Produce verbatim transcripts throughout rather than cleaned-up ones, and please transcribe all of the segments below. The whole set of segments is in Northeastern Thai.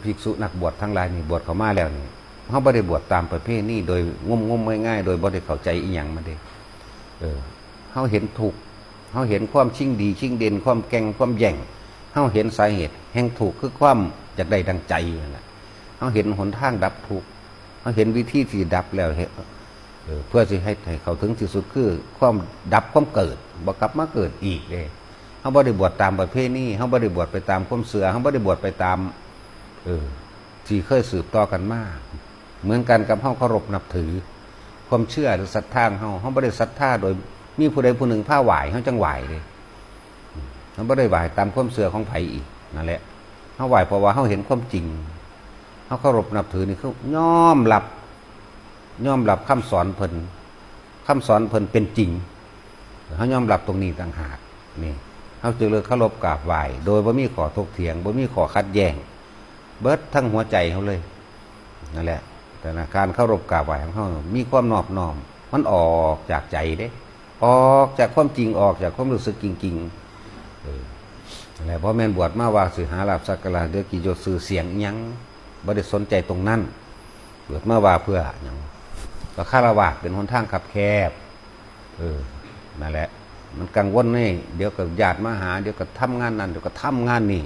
ภิกษุนักบวชทั้งหลายนี่ บวชเข้ามาแล้วนี่ เฮาบ่ได้บวชตามประเพณีโดยงมงมง่ายๆ โดยบ่ได้เข้าใจอีหยังมาเด้ เออ เฮาเห็นทุกข์ เฮาเห็นความชิงดีชิงเด่น ความแก่งความแย่ง เฮาเห็นสาเหตุแห่งทุกข์ คือความอยากได้ดังใจนั่นแหละ เฮาเห็นหนทางดับทุกข์ เฮาเห็นวิธีที่ดับแล้ว เห็น เออ เพื่อสิให้ ให้เข้าถึงที่สุด คือความดับความเกิด บ่กลับมาเกิดอีกเด้ เฮาบ่ได้บวชตามประเพณี เฮาบ่ได้บวชไปตามความเชื่อ เฮาบ่ได้บวชไปตาม เออ ที่เคยสืบต่อกันมา เหมือนกันกับเฮาเคารพนับถือ ความเชื่อหรือศรัทธาของเฮา เฮาบ่ได้ศรัทธาโดยมีผู้ใดผู้หนึ่งพาไหว้ เฮาจั่งไหว้เด้ เฮาบ่ได้ไหว้ตามความเชื่อของไผอีก นั่นแหละ เฮาไหว้เพราะว่าเฮาเห็นความจริง เฮาเคารพนับถือนี่คือยอมรับ ยอมรับคำสอนเพิ่น คำสอนเพิ่นเป็นจริง เฮายอมรับตรงนี้ต่างหาก นี่ เฮาจึงเลยเคารพกราบไหว้ โดยบ่มีข้อถกเถียง บ่มีข้อขัดแย้ง เบิดทั้งหัวใจเฮาเลย นั่นแหละ แต่นะ การเคารพกราบไหว้ของเฮามีความนอบน้อม มันออกจากใจเด้ ออกจากความจริง ออกจากความรู้สึกจริงๆ เออ นั่นแหละ บ่แม่นบวชมาว่าสิหาลาภสักการะ เดี๋ยวเกียรติยศชื่อเสียงอิหยัง บ่ได้สนใจตรงนั้น บวชมาว่าเพื่อหยัง ก็ฆราวาสเป็นหนทางคับแคบ เออ นั่นแหละ มันกังวลนี่ เดี๋ยวก็ญาติมาหา เดี๋ยวก็ทำงานนั่น เดี๋ยวก็ทำงานนี่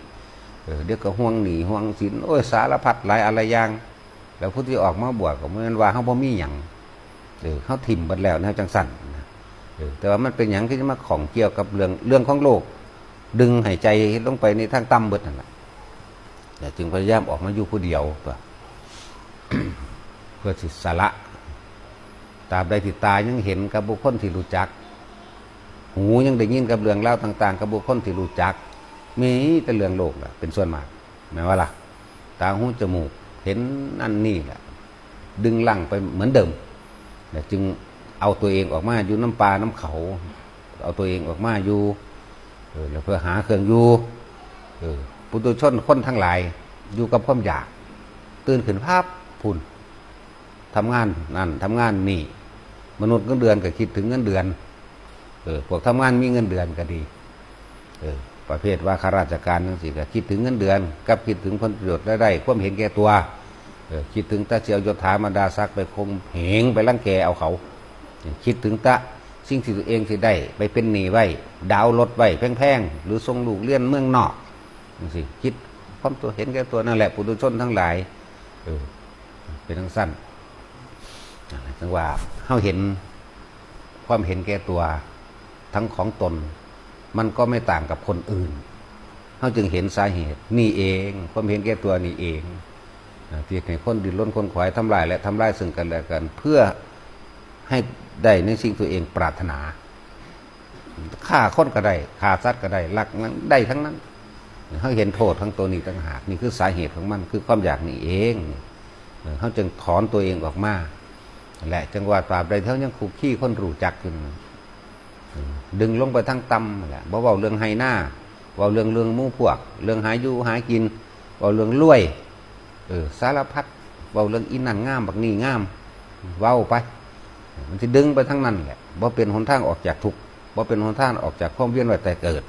เออ เดี๋ยวก็ห่วงหนี้ห่วงสิน โอ้ย สารพัดหลายอะไรอย่าง แล้วผู้ที่ออกมาบวชก็บ่แม่นว่าเฮาบ่มีหยัง เออ เฮาถิ่มเบิดแล้วแนวจั่งซั่นนะ เออ แต่ว่ามันเป็นหยังที่จะมาข้องเกี่ยวกับเรื่อง เรื่องของโลก ดึงให้ใจลงไปในทางต่ำเบิดนั่นแหละ แต่จึงพยายามออกมาอยู่ผู้เดียวตัว เพื่อสิสละ ตราบใดที่ตายังเห็นกับบุคคลที่รู้จัก หูยังได้ยินกับเรื่องราวต่างๆ กับบุคคลที่รู้จัก มีแต่เรื่องโลกล่ะ เป็นส่วนมาก แม่นว่าล่ะ ตาหูจมูกเห็นนั่นนี่แหละ ดึงรั้งไปเหมือนเดิม แล้วจึงเอาตัวเองออกมาอยู่นำป่านำเขา เอาตัวเองออกมาอยู่ เออ แล้วเพื่อหาเครื่องอยู่ เออ ปุถุชนคนทั้งหลาย อยู่กับความอยาก ตื่นขึ้นพับพุ้น ทำงานนั่นทำงานนี่ มนุษย์เงินเดือนก็คิดถึงเงินเดือน เออ พวกทำงานมีเงินเดือนก็ดี เออ ประเภทว่าข้าราชการจั่งซี้ก็คิดถึงเงินเดือน กับคิดถึงผลประโยชน์รายได้ ความเห็นแก่ตัว เออ คิดถึงแต่สิเอายศถาบรรดาศักดิ์ไปข่มเหง ไปรังแกเอาเขา คิดถึงแต่สิ่งที่ตัวเองสิได้ ไปเป็นหนี้ไว้ ดาวน์รถไว้แพงๆ หรือส่งลูกเรียนเมืองนอกจั่งซี้ คิดความตัวเห็นแก่ตัวนั่นแหละ ปุถุชนทั้งหลาย เออ เป็นจั่งซั่น จั่งว่าเฮาเห็นความเห็นแก่ตัวทั้งของตน มันก็ไม่ต่างกับคนอื่น เฮาจึงเห็นสาเหตุนี่เอง ความเห็นแก่ตัวนี่เอง อ่า ที่ให้คนดิ้นรนขนขวายทำลายและทำลายซึ่งกันและกัน เพื่อให้ได้ในสิ่งตัวเองปรารถนา ฆ่าคนก็ได้ ฆ่าสัตว์ก็ได้ ลักนั้นได้ทั้งนั้น เฮาเห็นโทษของตัวนี้ต่างหาก นี่คือสาเหตุของมัน คือความอยากนี่เอง เออ เฮาจึงถอนตัวเองออกมา และจั่งว่าตราบใดที่เฮายังคุกคีคนรู้จักอยู่นั่น เออ ดึงลงไปทางต่ำนั่นแหละ บ่เว้าเรื่องไฮ่นา เว้าเรื่อง เรื่องหมู่พวก เรื่องหาอยู่หากิน เว้าเรื่องรวย เออ สารพัด เว้าเรื่องอีนั่นงาม บักนี่งาม เว้าไป มันสิดึงไปทางนั้นแหละ บ่เป็นหนทางออกจากทุกข์ บ่เป็นหนทางออกจากความเวียนว่ายตายเกิด